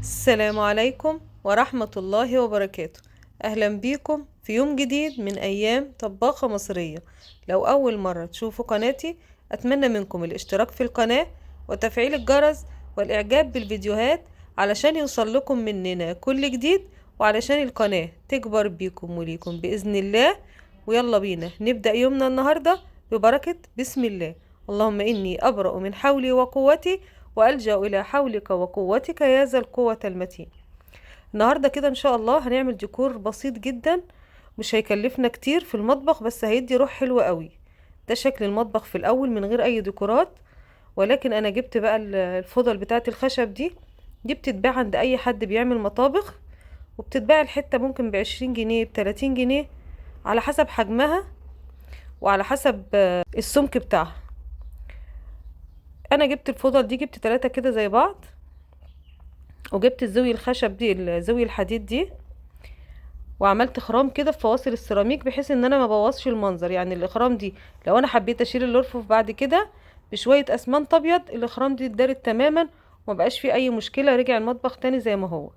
السلام عليكم ورحمة الله وبركاته. أهلا بيكم في يوم جديد من أيام طباخة مصرية. لو أول مرة تشوفوا قناتي أتمنى منكم الاشتراك في القناة وتفعيل الجرس والإعجاب بالفيديوهات علشان يوصل لكم مننا كل جديد، وعلشان القناة تكبر بيكم وليكم بإذن الله. ويلا بينا نبدأ يومنا النهاردة ببركة بسم الله. اللهم إني أبرأ من حولي وقوتي وألجأ إلى حولك وقوتك يا ذا القوة المتين. النهاردة كده إن شاء الله هنعمل ديكور بسيط جدا، مش هيكلفنا كتير في المطبخ، بس هيدي روح حلوة قوي. ده شكل المطبخ في الأول من غير أي ديكورات، ولكن أنا جبت بقى الفضل بتاعة الخشب دي بتتباع عند أي حد بيعمل مطابخ، وبتتباع الحتة ممكن ب20 جنيه، ب30 جنيه، على حسب حجمها وعلى حسب السمك بتاعها. انا جبت الفضل دي، جبت 3 كده زي بعض، وجبت الزاوية الخشب دي، الزاوية الحديد دي، وعملت خرام كده في فواصل السيراميك بحيث ان انا ما بوظش المنظر. يعني الاخرام دي لو انا حبيت اشيل الارفف بعد كده بشوية اسمنت ابيض، الاخرام دي اتدارت تماما وما بقاش فيه اي مشكلة، رجع المطبخ تاني زي ما هو.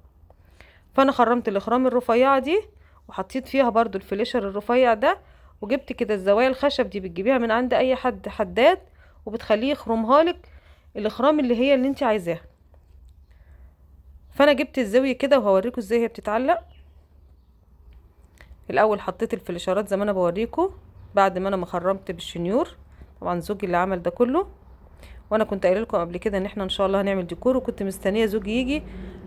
فانا خرمت الاخرام الرفيعة دي وحطيت فيها برضو الفليشر الرفيع ده، وجبت كده الزوايا الخشب دي بتجيبيها من عند اي حد حداد وبتخليه يخرمها لك الاخرام اللي هي اللي انت عايزاها. فانا جبت الزاوية كده وهوريكم ازاي هي بتتعلق. الاول حطيت الفليشرات زي ما انا بوريكم بعد ما انا ما خرمت بالشنيور، طبعا زوجي اللي عمل ده كله، وانا كنت قايله لكم قبل كده ان احنا ان شاء الله هنعمل ديكور، وكنت مستنيه زوجي يجي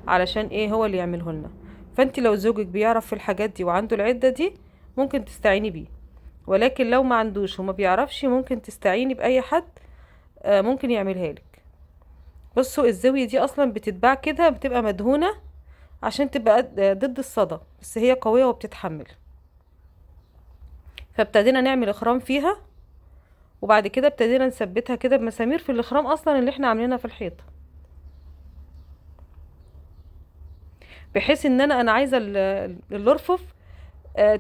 علشان ايه هو اللي يعمله لنا. فانت لو زوجك بيعرف في الحاجات دي وعنده العدة دي ممكن تستعيني بيه، ولكن لو ما عندوش وما بيعرفش ممكن تستعيني باي حد ممكن يعملها لك. بصوا الزاوية دي اصلا بتتباع كده، بتبقى مدهونه عشان تبقى ضد الصدى، بس هي قوية وبتتحمل. فابتدينا نعمل اخرام فيها، وبعد كده ابتدينا نثبتها كده بمسامير في الاخرام اصلا اللي احنا عاملينها في الحيطة، بحيث ان انا عايزه الارفف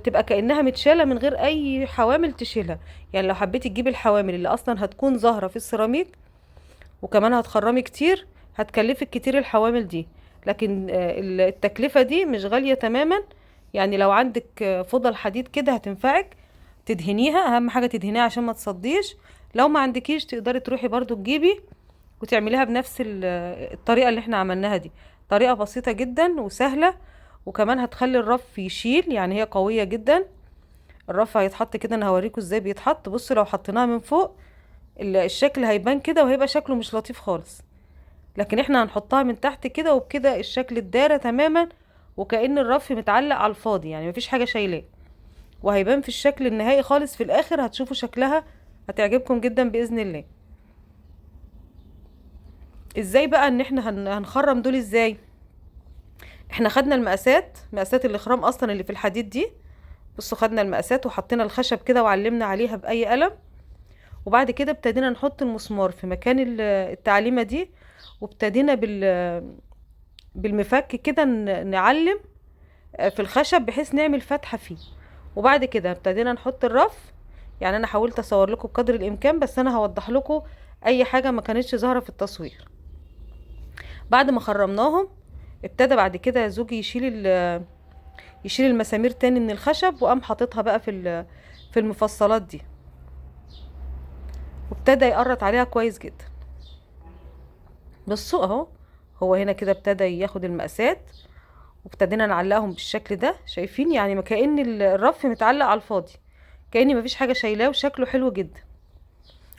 تبقى كانها متشاله من غير اي حوامل تشيلها. يعني لو حبيتي تجيبي الحوامل اللي اصلا هتكون ظاهره في السيراميك وكمان هتخرمي كتير، هتكلفك كتير الحوامل دي، لكن التكلفة دي مش غالية تماما. يعني لو عندك فضل حديد كده هتنفعك تدهنيها، اهم حاجة تدهنيها عشان ما تصديش. لو ما عندكيش تقدري تروحي برضو تجيبي وتعمليها بنفس الطريقة اللي احنا عملناها دي. طريقه بسيطة جدا وسهلة، وكمان هتخلي الرف يشيل، يعني هي قوية جدا. الرف هيتحط كده، انا هوريكم ازاي بيتحط. بصوا لو حطيناها من فوق الشكل هيبان كده وهيبقى شكله مش لطيف خالص، لكن احنا هنحطها من تحت كده، وبكده الشكل اتدارى تماما، وكأن الرف متعلق على الفاضي، يعني مفيش حاجة شايلاه، وهيبان في الشكل النهائي خالص. في الاخر هتشوفوا شكلها هتعجبكم جدا باذن الله. ازاي بقى ان احنا هنخرم دول ازاي؟ احنا خدنا المقاسات، مقاسات الاخرام اصلا اللي في الحديد دي. بصوا خدنا المقاسات وحطينا الخشب كده وعلمنا عليها باي قلم، وبعد كده ابتدينا نحط المسمار في مكان التعليمه دي، وابتدينا بالمفك كده نعلم في الخشب بحيث نعمل فتحه فيه. وبعد كده ابتدينا نحط الرف. يعني انا حاولت اصور لكم بقدر الامكان، بس انا هوضح لكم اي حاجة ما كانتش ظاهره في التصوير. بعد ما خرمناهم ابتدى بعد كده زوجي يشيل المسامير تاني من الخشب، وقام حاططها بقى في المفصلات دي، وابتدى يقرط عليها كويس جدا. بصوا اهو، هو هنا كده ابتدى ياخد المقاسات، وابتدينا نعلقهم بالشكل ده. شايفين؟ يعني ما كأن الرف متعلق على الفاضي، كأن مفيش حاجة شايلاه، وشكله حلو جدا.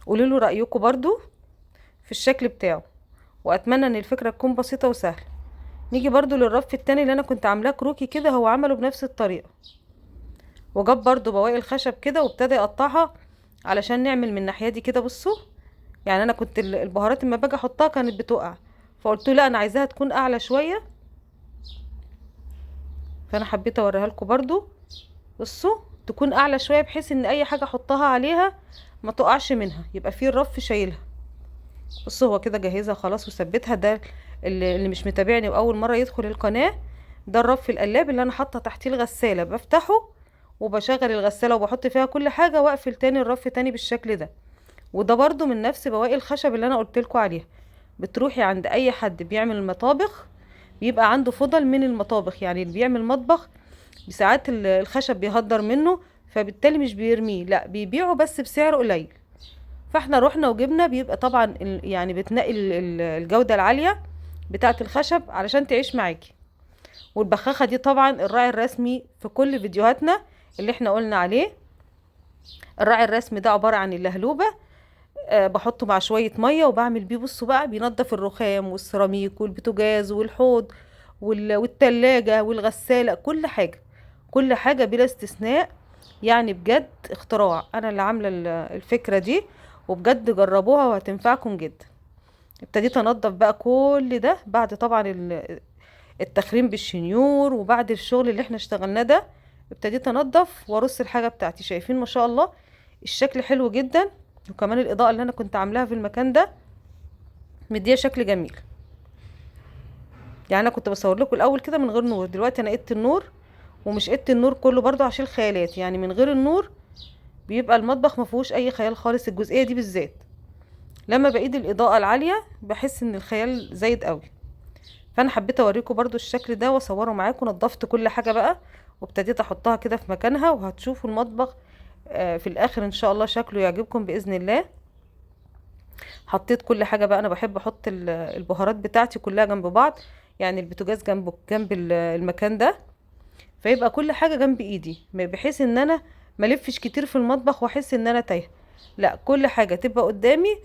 قولوا له رأيكم برضو في الشكل بتاعه، واتمنى ان الفكرة تكون بسيطة وسهلة. نيجي برضو للرف التاني اللي انا كنت عاملاه كروكي كده، هو عمله بنفس الطريقة، وجاب برضو بواقي الخشب كده وابتدى يقطعها علشان نعمل من الناحية دي كده. بصوا يعني انا كنت البهارات لما باجي احطها كانت بتقع، فقلت له لا انا عايزاها تكون اعلى شوية، فانا حبيت اوريها لكم برضو. بصوا تكون اعلى شوية بحيث ان اي حاجة احطها عليها ما تقعش منها، يبقى في الرف شايلها. بصوا هو كده جهزها خلاص وثبتها. ده اللي مش متابعني واول مرة يدخل القناة، ده الرف القلاب اللي انا حاطه تحتيه الغسالة، بفتحه وبشغل الغسالة وبحط فيها كل حاجة، واقفل تاني الرف تاني بالشكل ده. وده برضو من نفس بواقي الخشب اللي انا قلت لكم عليها. بتروحي عند اي حد بيعمل المطابخ بيبقى عنده فضل من المطابخ، يعني اللي بيعمل مطبخ ساعات الخشب بيهدر منه، فبالتالي مش بيرميه، لا بيبيعه بس بسعر قليل. فاحنا رحنا وجبنا، بيبقى طبعا يعني بتنقي الجودة العالية بتاعة الخشب علشان تعيش معاكي. والبخاخة دي طبعا الراعي الرسمي في كل فيديوهاتنا اللي احنا قلنا عليه. الراعي الرسمي ده عبارة عن اللهلوبة، بحطه مع شوية مية وبعمل بيه، بصوا بقى بينظف الرخام والسيراميك والبوتاجاز والحوض والتلاجة والغسالة، كل حاجة، كل حاجة بلا استثناء. يعني بجد اختراع، انا اللي عاملة الفكرة دي، وبجد جربوها وهتنفعكم جدا. ابتديت انضف بقى كل ده بعد طبعا التخريم بالشنيور وبعد الشغل اللي احنا اشتغلناه ده، ابتديت انضف وارص الحاجة بتاعتي. شايفين ما شاء الله الشكل حلو جدا، وكمان الاضاءة اللي انا كنت عاملاها في المكان ده مديه شكل جميل. يعني انا كنت بصور لكم الاول كده من غير نور، دلوقتي انا قدت النور، ومش قدت النور كله برضو عشان الخيالات، يعني من غير النور بيبقى المطبخ ما فيهوش اي خيال خالص. الجزئية دي بالذات لما بايد الاضاءة العالية بحس ان الخيال زايد قوي، فانا حبيت اوريكم برضو الشكل ده واصوره معاكم. نظفت كل حاجة بقى وابتديت احطها كده في مكانها، وهتشوفوا المطبخ في الاخر ان شاء الله شكله يعجبكم باذن الله. حطيت كل حاجة بقى، انا بحب احط البهارات بتاعتي كلها جنب بعض، يعني البوتاجاز جنب المكان ده، فيبقى كل حاجة جنب ايدي، بحيث ان انا ما الفش كتير في المطبخ واحس ان انا تايهه، لا كل حاجة تبقى قدامي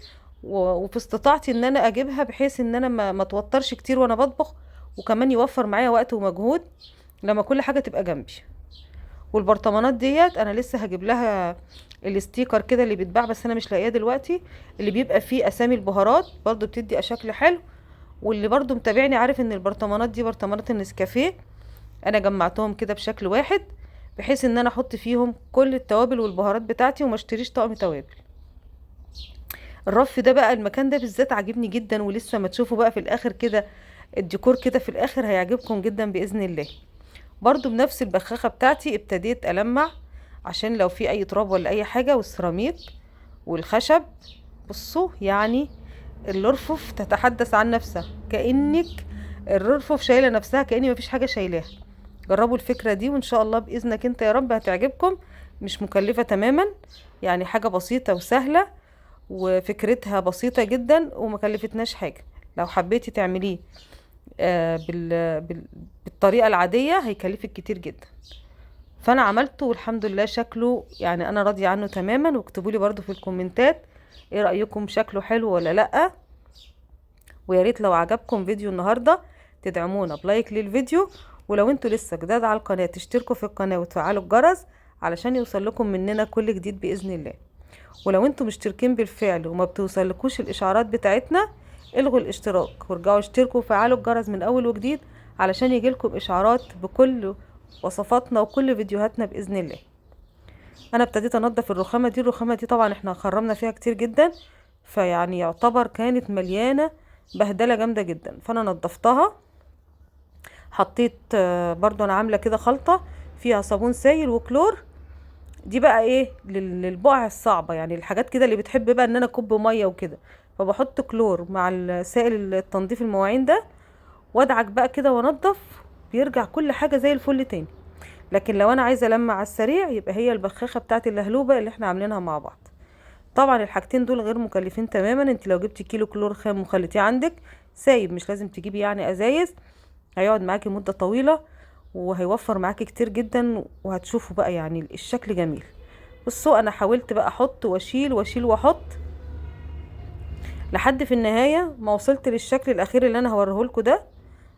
وفي استطاعتي ان انا اجيبها، بحيث ان انا ما اتوترش كتير وانا بطبخ، وكمان يوفر معايا وقت ومجهود لما كل حاجة تبقى جنبي. والبرطمانات ديت انا لسه هجيب لها ال sticker كده اللي بيتباع، بس انا مش لاقياه دلوقتي، اللي بيبقى فيه اسامي البهارات، برضو بتدي شكل حلو. واللي برضو متابعني عارف ان البرطمانات دي برطمانات النسكافيه، انا جمعتهم كده بشكل واحد بحيث ان انا احط فيهم كل التوابل والبهارات بتاعتي وما اشتريش طقم توابل. الرف ده بقى المكان ده بالذات عاجبني جدا، ولسه ما تشوفوا بقى في الاخر كده الديكور كده في الاخر هيعجبكم جدا باذن الله. برضو بنفس البخاخة بتاعتي ابتديت ألمع عشان لو في أي تراب ولا أي حاجة، والسيراميك والخشب. بصوا يعني الرفوف تتحدث عن نفسها، كأنك الرفوف شايلة نفسها، كأني مفيش حاجة شايلاها. جربوا الفكرة دي وإن شاء الله بإذنك انت يا رب هتعجبكم، مش مكلفة تماما، يعني حاجة بسيطة وسهلة وفكرتها بسيطة جدا وما كلفتناش حاجة. لو حبيتي تعمليه بالطريقة العادية هيكلفك كتير جدا، فأنا عملته والحمد لله شكله يعني أنا راضية عنه تماما. واكتبوا لي برضو في الكومنتات ايه رأيكم، شكله حلو ولا لأ؟ ويا ريت لو عجبكم فيديو النهاردة تدعمونا ب like للفيديو، ولو انتوا لسه جداد على القناة تشتركوا في القناة وتفعلوا الجرس علشان يوصل لكم مننا كل جديد بإذن الله. ولو انتوا مشتركين بالفعل وما بتوصلكوش الإشعارات بتاعتنا الغوا الاشتراك وارجعوا اشتركوا وفعلوا الجرس من اول وجديد علشان يجيلكم اشعارات بكل وصفاتنا وكل فيديوهاتنا باذن الله. انا ابتديت انضف الرخامه دي، الرخامه دي طبعا احنا خرمنا فيها كتير جدا، فيعني يعتبر كانت مليانة بهدله جامدة جدا، فانا نضفتها. حطيت برضو انا عامله كده خلطه فيها صابون سايل وكلور، دي بقى ايه للبقع الصعبة، يعني الحاجات كده اللي بتحب بقى ان انا اكب مية وكده، فبحط كلور مع السائل التنظيف المواعين ده وادعك بقى كده وانضف، بيرجع كل حاجة زي الفل تاني. لكن لو انا عايزه المع على السريع يبقى هي البخاخه بتاعت اللهلوبه اللي احنا عاملينها مع بعض. طبعا الحاجتين دول غير مكلفين تماما، انت لو جبتي كيلو كلور خام وخليتيه عندك سايب، مش لازم تجيبي يعني ازايز، هيقعد معاكي مده طويلة وهيوفر معاكي كتير جدا، وهتشوفوا بقى يعني الشكل جميل. بصوا انا حاولت بقى احط واشيل واشيل واحط لحد في النهاية ما وصلت للشكل الاخير اللي انا هوريهولكوا ده.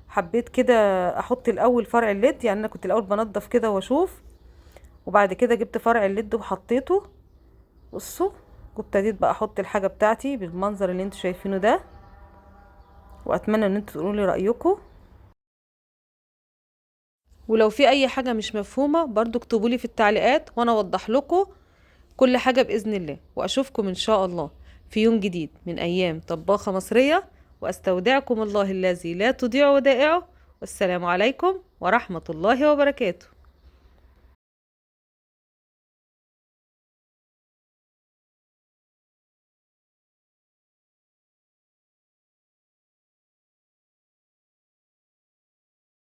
حبيت كده احط الاول فرع ال LED، يعني انا كنت الاول بنضف كده واشوف، وبعد كده جبت فرع ال LED وحطيته. بصوا وابتديت بقى احط الحاجة بتاعتي بالمنظر اللي انتوا شايفينه ده، واتمنى ان انتوا تقولوا لي رايكم. ولو في اي حاجة مش مفهومه برضو اكتبوا لي في التعليقات وانا اوضح لكم كل حاجة باذن الله. واشوفكم ان شاء الله في يوم جديد من ايام طباخه مصرية، واستودعكم الله الذي لا تضيع ودائعه، والسلام عليكم ورحمة الله وبركاته.